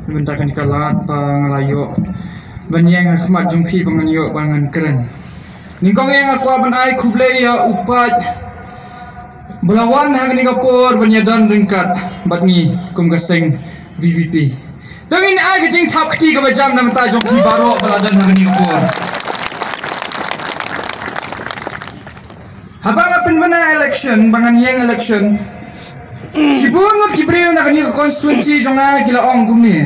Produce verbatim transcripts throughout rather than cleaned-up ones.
Mynta kan ka lad ba nga la ïoh ban ïeng ha khmat jong phi ba ngan ïoh ba ngan kren. Nyngkong ïa nga kwah ban ai khublei ïa u paid ba la wan ha kane ka por ban ïa don ryngkat bad ngi kum ka seng V P P. To ngin ai ka jingthap kti kaba jam na bynta jong phi baroh ba la don ha kane ka por. Haba nga pynbna election, ba ngan ïeng election, shibun ngut ki briew na kane ka constituency jong nga ki la ong kumne: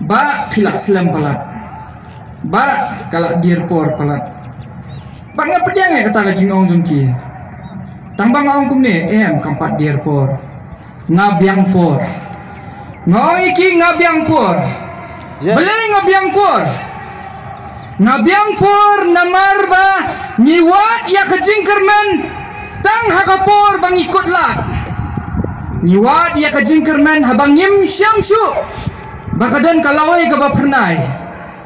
Bah, phi la slem palat. Bah, ka la dier por palat. Bad nga pdiang ïa kata ka jingong jong ki. Tang ba nga ong kumne, em, kam pat dier por. Nga biang por. Nga ong ïa ki nga biang por. Balei nga biang por? Nga biang por namar ba ngi wad ïa ka jingkyrmen tang ha ka por ba ngi kut lad. Ngi wad ïa ka jingkyrmen haba ngim shem shuh ba ka don ka lawei kaba phyrnai.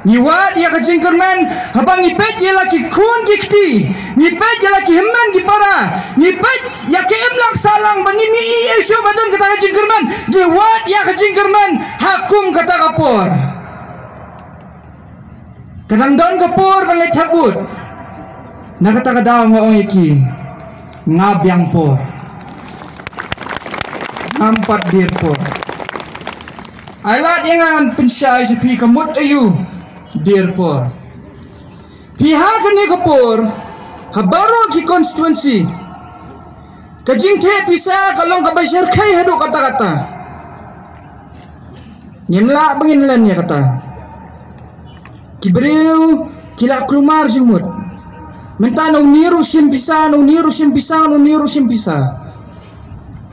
Ngi wad ïa ka jingkyrmen haba ngi peit ïa la ki khun ki kti, ngi peit ïa la ki hynmen ki para, ngi peit ïa ka imlang sahlang ba ngim ïohi ei ei shuh ba don kata ka jingkyrmen. Ngi wad ïa ka jingkyrmen ha kum kata ka por. Ka dang don ka por ban leit thap vote. Na kata ka daw nga ong ïa ki, nga biang por. Ngam pat dier por. Ai lad ïa nga ngan pynshai sha phi ka mut aïu dier por. Phi, ha kane ka por, ha baroh ki constituency, ka jingtheh pisa ka long kaba shyrkhei haduh katta katta. Ngim lah ba ngin len ïa kata. Ki briew ki la kulmar jingmut. Mynta na une ruh shim pisa, na une ruh shim pisa, na une ruh shim pisa.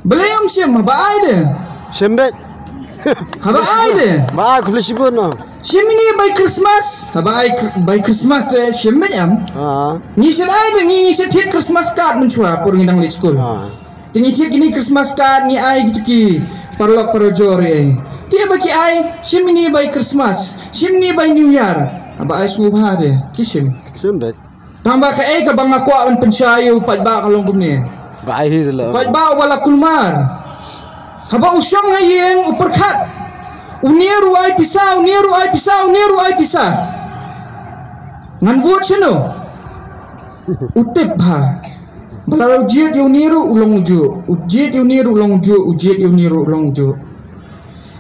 Balei ym shim, haba ai de. Shim beit. Haba ai de. Ba ai, khublei shibun noh. Shim ïa ngi bai Christmas. Haba ai kr-, bai Christmas te shim beit em. Ah. Ngi shait ai de, ngi shait thied Christmas card mynshuwa por ngi dang leit skul. Ah. Te ngi thied kine Christmas card ngi ai kito ki paralok parajor ïa. Te ba ki ai, shim ïa ngi bai Christmas, shim ïa ngi bai New Year. Haba ai sngewbha de, ki shim. Shim beit. Tang ba kaei kaba nga kwah ban pynshai ïa u paidbah ka long kumne. Ba ai hi la. Paidbah uba la kulmar. Haba u shong ha ïing u pyrkhat. Une ruh ai pisa, une ruh ai pisa, une ruh ai pisa. Ngan vote shano? U tip bha. Ba la u jied ïa une ruh u long ujuh, u jied ïa une ruh u long ujuh, u jied ïa une ruh u long ujuh.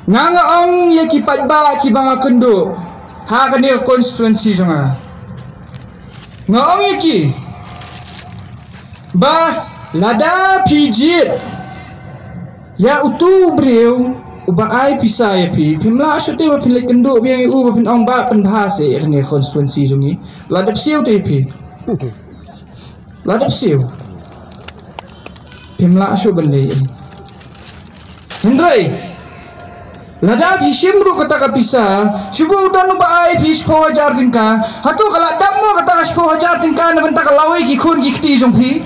Nga nga ong ïa ki paidbah kiba nga kynduh ha kane ka constituency jong nga. Nga ong ïa ki ba lada phi jied ïa utu u briew uba ai pisa ïa phi, phim lah shuh te ba phin leit kynduh biang ïa u ba phin ong ba pynbha seh ïa kane ka constituency jong ngi. La dep siew te ïa phi. La dep siew. Phim lah shuh ban leh. Hynrei lada phi shim ruh kata ka pisa, shu ba u don uba ai phi shiphew hajar tyngka, hato ka la dap mo kata ka shiphew hajar tyngka na bynta ka lawei ki khun ki kti jong phi?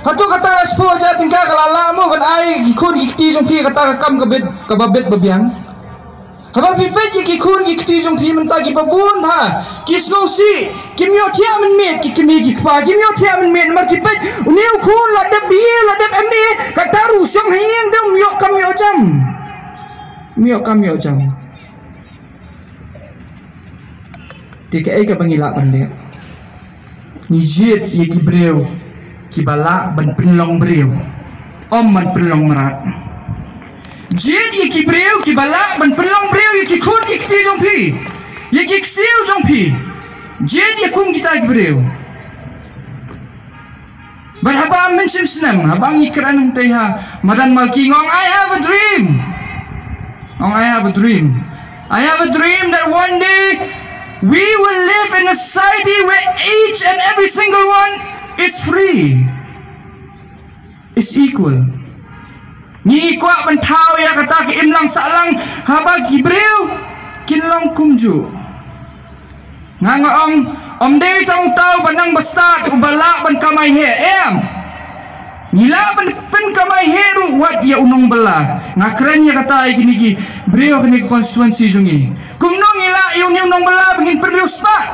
Hato kata ka shiphew hajar tyngka ka la lah mo ban ai ki khun ki kti jong phi kata ka kam ka bit, kaba bit ba biang? Haba phi peit ïa ki khun ki kti jong phi mynta kiba bun bha, ki sngewsih, kim ïoh thiah mynmiet, ki kmie ki kpa kim ïoh thiah mynmiet namar ki peit une u khun la dep B A, la dep M A, kata ruh u shong ha ïing de um ïoh kam ïoh jam. Um ïoh kam ïoh jam. Te kaei kaba ngi lah ban leh? Ngi jied ïa ki briew kiba lah ban pynlong briew, ym ban pynlong mrad. Jied ïa ki briew kiba lah ban pynlong briew ïa ki khun ki kti jong phi, ïa ki ksiew jong phi. Jied ïa kum kita ki briew. Bad haba mynshim snem, haba ngi kren hangtei ha madan Malki, nga ong, "I have a dream." Nga ong, "I have a dream. I have a dream that one day we will live in a society where each and every single one is free, is equal." Ngi kwah ban thaw ïa kata ka imlang sahlang haba ki briew kin long kumjuh. Nga nga ong, ym dei tang uta uba nang ba stad uba lah ban kamai heh, em. Ngi lah ban pynkamai heh ruh wat ïa u nongbylla. Nga kren ïa kata ïa kine ki briew kine ki constituency jong ngi. Kumno ngi lah ïa une u nongbylla ba ngin pynriewspah?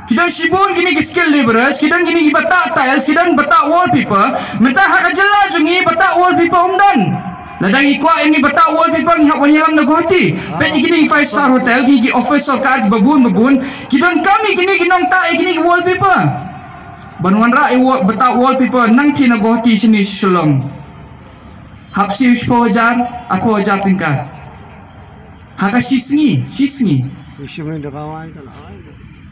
Ki don shibun kine ki skilled labourers, ki don kine ki ba tah tiles, ki don ba tah wallpaper. Mynta ha ka jylla jong ngi ba tah wallpaper ym don. Lada ngi kwah ïa kine ba tah wallpaper ngi hap wan ïalam na Guwahati. Peit ïa kine ki five star hotel, kine ki office sorkar kiba bun ba bun, ki donkam ïa kine ki nongtah ïa kine ki wallpaper. Ban wanrah ïa ba tah wallpaper nangta na Guwahati shane sha Shillong. Hap siew shiphew hajar, arphew hajar tyngka. Ha ka shi sngi, shi sngi.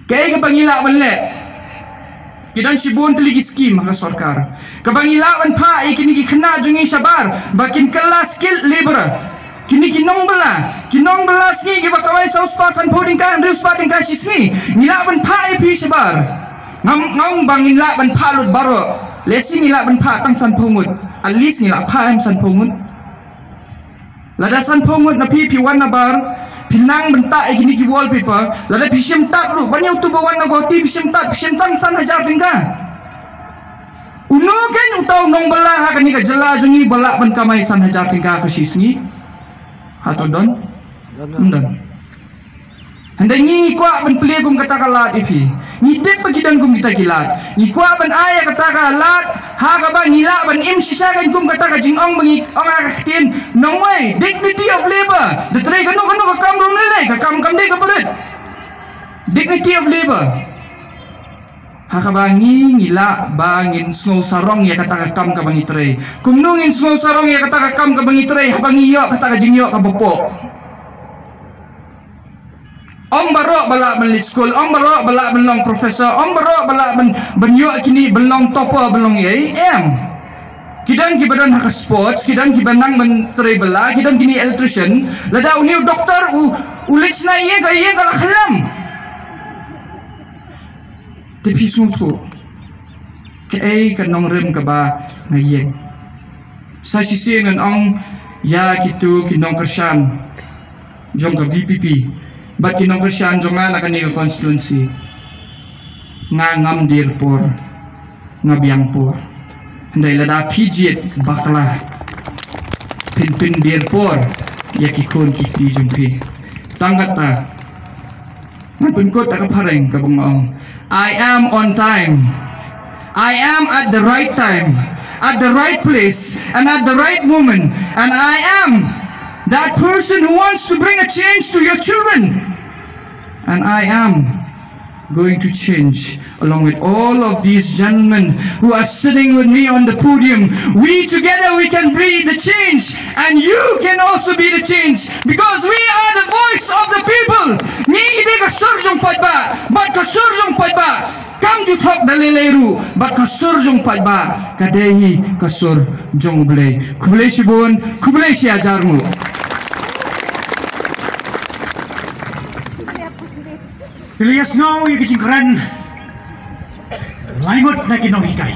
Kaei kaba ngi lah ban leh? Ki don shibun tylli ki skim ha ka sorkar kaba ngi lah ban phah ïa kine ki khynnah jong ngi shabar ba kin kylla skilled labour. Kine ki nongbylla, ki nongbylla sngi kiba kamai saw spah sanphew tyngka, hynriew spah tyngka shi sngi, ngi lah ban phah ïa phi shabar. Ngam, ngam ba ngin lah ban phah lut baroh. Lehse ngi lah ban phah tang sanphew ngut. At least ngi lah phah em sanphew ngut. Lada sanphew ngut na phi phi wan nabar, phi nang ban tah ïa kine ki wallpaper, lada phi shim tad ruh, ban ïa utu ba wan na Guwahati phi shim tad, phi shim tang san hajar tyngka. Uno kein uta u nongbylla ha kane ka jylla jong ngi ba lah ban kamai san hajar tyngka ka shi sngi? Hato don? Ym don. Hynrei ngi, ngi kwah ban plie kum kata ka lad ïa phi. Ngi tip ba ki don kum kita ki lad. Ngi kwah ban ai ïa kata ka lad ha kaba ngi lah ban im shisha kein kum kata ka jingong ba ngi ong ha ka ktien nongwei, dignity of labor. Da trei kano kano ka kam ruh lei lei, ka kam kam dei kaba rit. Dignity of labor. Ha kaba ngi, ngi lah ba ngin sngew sarong ïa kata ka kam kaba ngi trei. Kumno ngin sngew sarong ïa kata ka kam kaba ngi trei haba ngi ïoh kata ka jingïoh kaba poh? Ym baroh ba lah ban leit skul, ym baroh ba lah ban long professor, ym baroh ba lah ban, ban ïoh kine, ban long topper, ban long ei, em. Ki don kiba don ha ka sports, ki don kiba nang ban trei bylla, ki don kine electrician. Lada une u doktor u, u leit shna ïing, ka ïing ka la khlem. Te phi sngewthuh kaei ka nongrim kaba nga ïeng. Sa shisien ngan ong ïa kito ki nongkyrshan jong ka V P P bad ki nongkyrshan jong nga na kane ka constituency. Nga ngam dier por, nga biang por. Hynrei lada phi jied bakla, phin pyndier por ïa ki khun ki kti jong phi. Tang kata ngan pynkut da ka phareng kaba nga ong, I am on time. I am at the right time, at the right place, and at the right moment. And I am that person who wants to bring a change to your children. And I am going to change along with all of these gentlemen who are sitting with me on the podium. We together, we can be the change, and you can also be the change, because we are the voice of the people. Ngi dei ka sur jong paidbah, bad ka sur jong paidbah kam ju thok da lei lei ruh, bad ka sur jong paidbah ka dei hi ka sur jong U Blei. Khublei shibun, khublei shi hajar nguh. Phi la ïa sngew ïa ki jingkren lai ngut na ki nonghikai.